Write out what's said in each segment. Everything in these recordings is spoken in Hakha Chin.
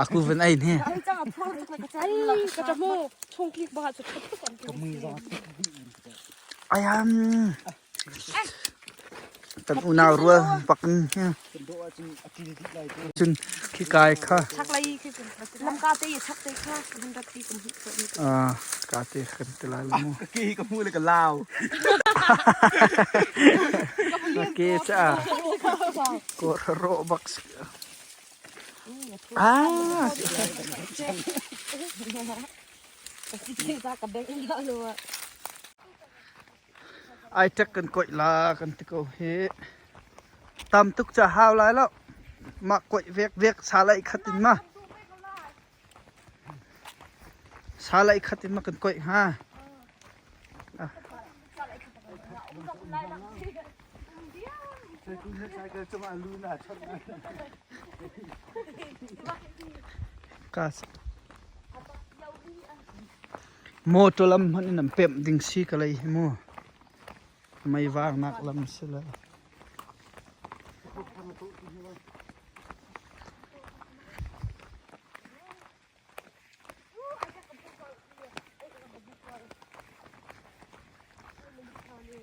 Aku van ai ne. Ayam. Kan unau rual pakin cun khi kai kha. Lamka te chak te kha kan rat ti kan hi Ah, ka te kan te lai mu. Ka ke ka hmu le ka lau. Ka ke cha. Ko ro bak. Ah. Ai tek kan koih la kan ti ko hi. Tam tuk cha hau lai lo. Mah koih vek vek sa lai khat in ma. Sa lai khat in ma kan koih hnga. Kas. Motor lam hmanh in an pemh ding si ka lei hi mu. Mei vangnak lam si le.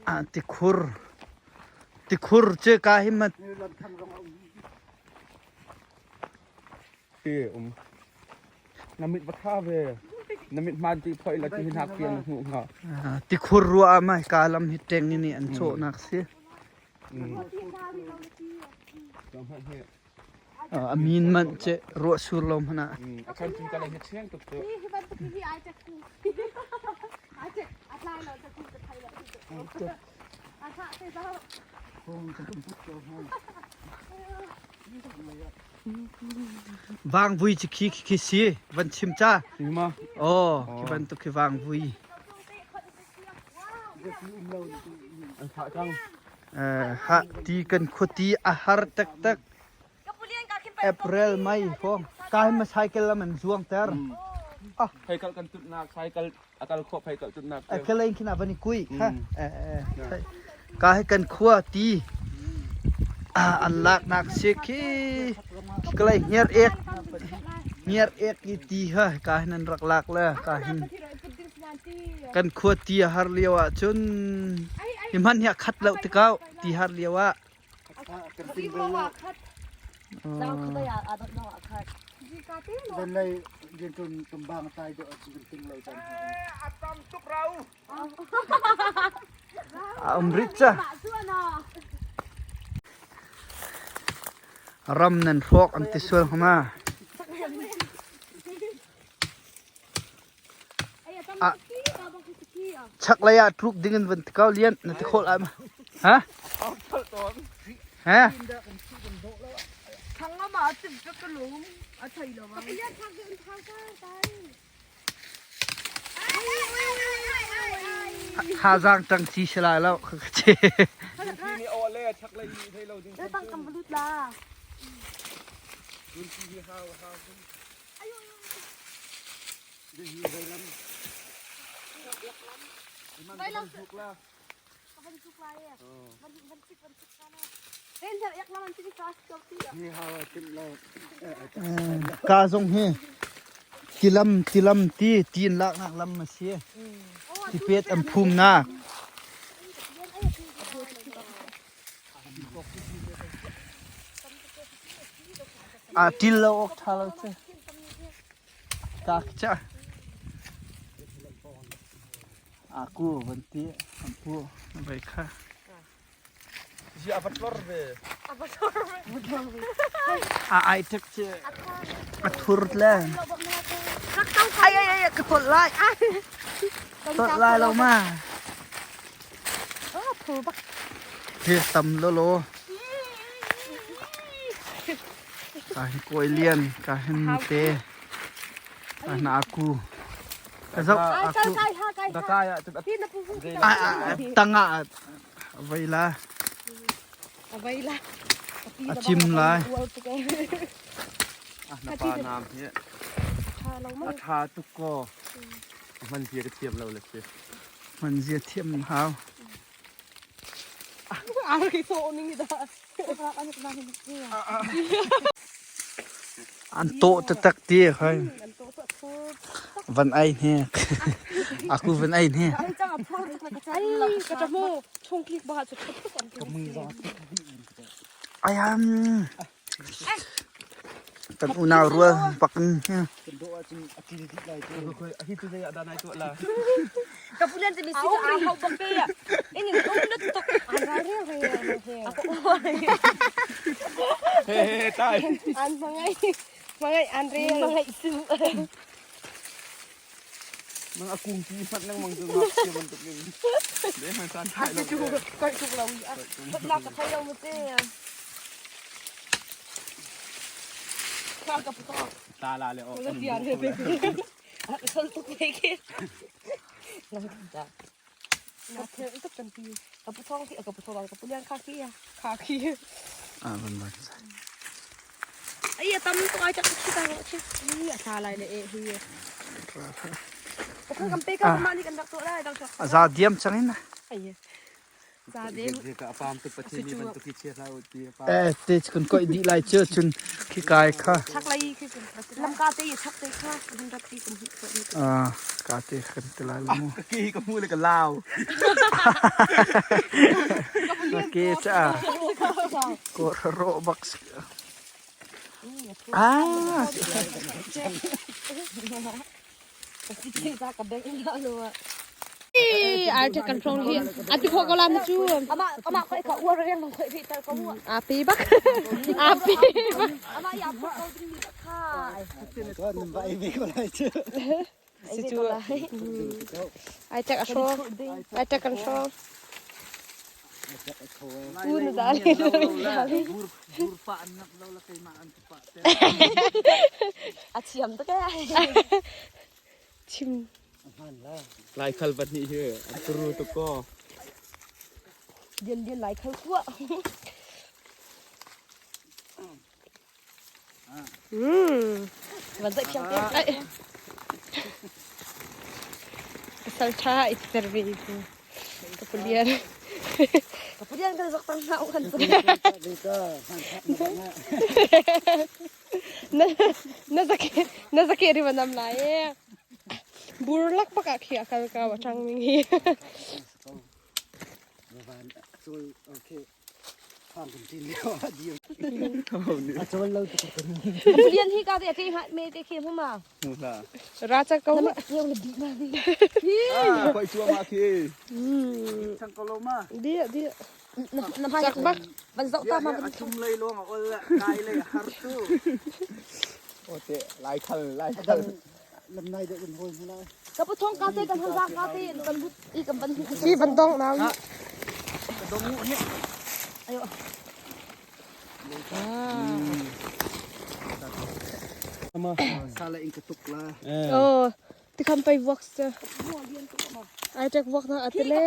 Ah, tikhur. Tikhur cu ka hi ma Ti um. Na mit va tha ve. Na mit hmaan ti phoi la ti hin hak pian na hmuh hnga. Ah, tikhur rua ma ka lam hi teng in an cawhnak si. A min manh ce ruah sur lo hmanh ah. A chan cun ka lei hi chiang tuk cu. Hi bantuk hi ai chek ku. Ai chek a tlai lo chek ku ka thai lo. A tha te do. Vangvui ci khi khi si van chim ca. Ma. Oh, khi bantuk khi vangvui. An thah cang. Ha ti kan khuati a har taktak. April May hrawng ka hi ma cycle lam an zuang ter. Ah, phei kal kan tutnak cycle a kal khawh phei kal tutnak. A kalain khin a van i kui kha. Ka hi kan khua ti an laknak si khi kalai ngiar ek ngiar ek i ti ha ka hin an rak lak le ka hin Kan khua ti a har lio ah cun hi hmanh hi a khat lo te ko ti har lio ah. A um rit ca. Ram nan hrawk an ti sual hama. Chaklei ah tluk ding in van ti ko lian na ti khawh lai ma? Ha? Ha? Thazaang tang ci si lai lo ka che. Ka zong hi tilam tilam ti tiin laknak lam a si. Tipet an phumnak. A til lo awk ṭha lo cu. Ka cha. Aku van ti ampu vai kha. Ji a vatlor ve. A ai tek che a thur le. Ai ai ai ka tol lai. Tol lai lo ma. He tam lo lo. Ka hin kawi lian, ka hin te, ka hin aku. Ka zoh aku. Tangah vei la. A cim lai. Na pa nam hi. A tha tuk ko. Hman zia ka thiam lo le si. Hman zia thiam hau. An tawh taktak ti khai. Van ai hne. Aku van ai hne. Ayam. Kan unau rual pakin. Kapulian te misi ka hau bak pe ya. Ini um lut tuk. An ra re re Ako He he tai. An mangai mangai an re mangai su. Mang akung ti fat nang mang tu ngak ti man tuk in. De man san thai lo. Chu koi tuk lo. Phot nak ka thai lo mu te. Ka ka puto. Ta la le o. Mo tian re pe. Sol tuk pe ke. Ka pu thong khi ka pu thong ka pu lian kha khi kha khi. Ah van van. Ai tam tuk ai chak chi ta ro chi. Hi a tha lai le e hi. Ok kam pe ka ma ni kan dak to lai dang chak. Za diam changin. Ai. Za dem. Ka pam tuk pachi ni ban tuk chi la ti pa. Eh te kun koi di lai che chun khi kai kha. Chak lai khi lam ka te chak te kha kan rak ti kan hi ko ni. Ah ka te kan te lai mu. Ki ka mu le ka lao. Ke cha. Ko ro bak. Ah. Ai te control hi. Ati kho ko lam chu. Ama ama khoi ka uar reng bang khoi tar ko mu. Api bak. Api bak. Ama ya phu ko ding ni kha. Si chu. Ai te asho. Ai te control. Un da le. Bur pa an nak lo la kai ma an pa te. A chiam ta ka. Chim. Lai khal bat ni he. Tru tu ko. Điên điên lại khâu quá. Và dậy theo tiếp. Salta it servi. Kapulian. Kapulian kan zok tang nau kan. Na na zake na zake ri banam lai. Burlak baka khi akal ka watang ming hi. Kapulian hi ka te te ha me te khi ma. Mu la. Racha kau ma. Ah koi chua ma khi. Chang ko lo ma. Dia dia. Chak bak. Ban zok ta ma A thum lei luang a ol la kai lei har tu. โอเจลายคันลายคัน Ka pu thong ka te kan han za ka te kan but i kan ban hi ban dong na. Dong mu ni. Ayo. Sala in katuk la. Oh, ti kham pai work sa. Ai tek work na atele.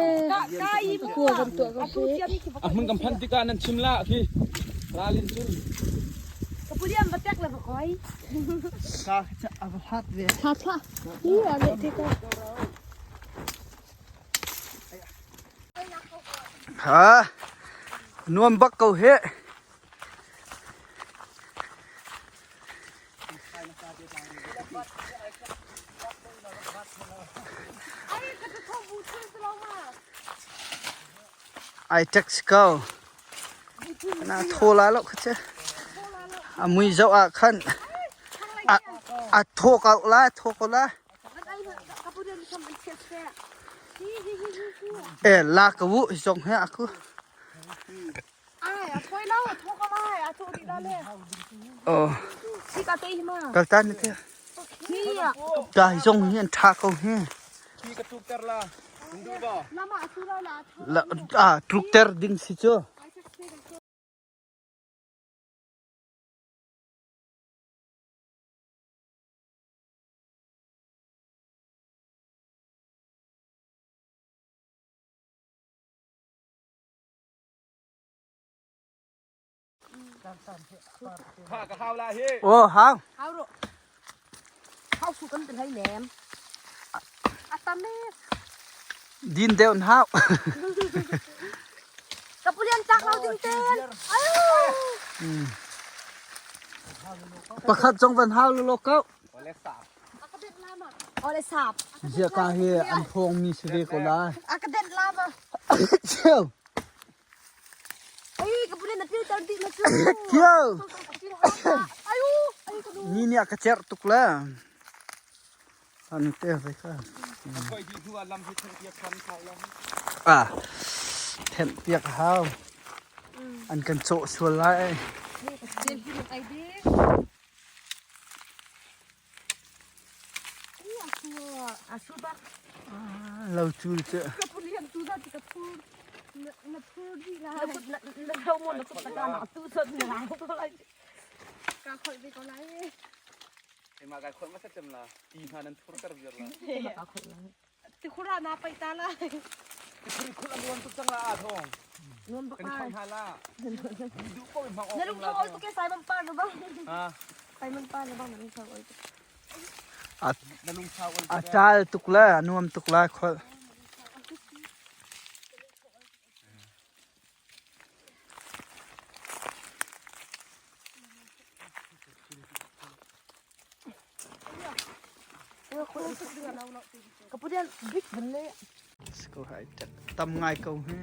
Ku ban tu ka pu. อ่ะมึงกำพันติกานั่นชิมละพี่ลาลินชุน Ka pu liam ba tek la ba koi. Ka cha a hat ve. Tha tha. Hi ale te ka. Ha. Nuam bak ko he. Ai ka tu thong bu chu lo ma. Ai tek ko. Na tho la lo kha che. A mui zau a khan. A a tho ka la tho ko la. Ai ka pu liam tham ban che che. Hi hi hi hi. E la ka wu zong he aku. Ai a thoi lo tho ka lai a tho di la le. Oh, Hi ka te hi ma. kal tan ni te. Hi ya. Ka zong hian tha ko he. พี่กระตุกเตอร์ละมึงดูบ่ La ma chu la la. La a truk ter ding si chu. ข้ากับข้าวละเฮ้ Oh, hao. Hao ro. Hao su kan tin hai nem. A tam me. Din deun hao. Ka pu liam chak lo ding ten. Ayo. Pakhat zong van hau lo ko. Ole sap. Zia ka hi an phong mi si ve ko lai. A ka det lama. Chiu. Ai ka pule na pil tar di na chu. Chiu. Ayu. Ai ka du. Ni nih a ka cerh tuk le. Anu te ve ka. Koi di hnu ah lam hi thenh piak khan hau la. Ah. Thenh piak hau. An kan cawh sual lai. Ai di. Asu bak. Lo cul cu. Ka pulian tu da ka phur. Na phur di la. Na kut na na mo na kut na ka na tu sot na ko lai. Ka khoi ve ko lai. Ema kai khoi ma sa cem la. Ti hna nan thur kar viar la. Ti khura na pai ta la. Ti khuri khul an nuam tuk cang la a thong. Nuam bak Kan khoi hna la. Duh ko in hmang Na lung thong oi tu ke sai man pa na bang. Ha. Sai man pa na bang na lung thong oi tu. A Na lung thau oi. a tal tuk le a nuam tuk lai khol. Ka pudian big ban le. Ko hai tam ngai ko he.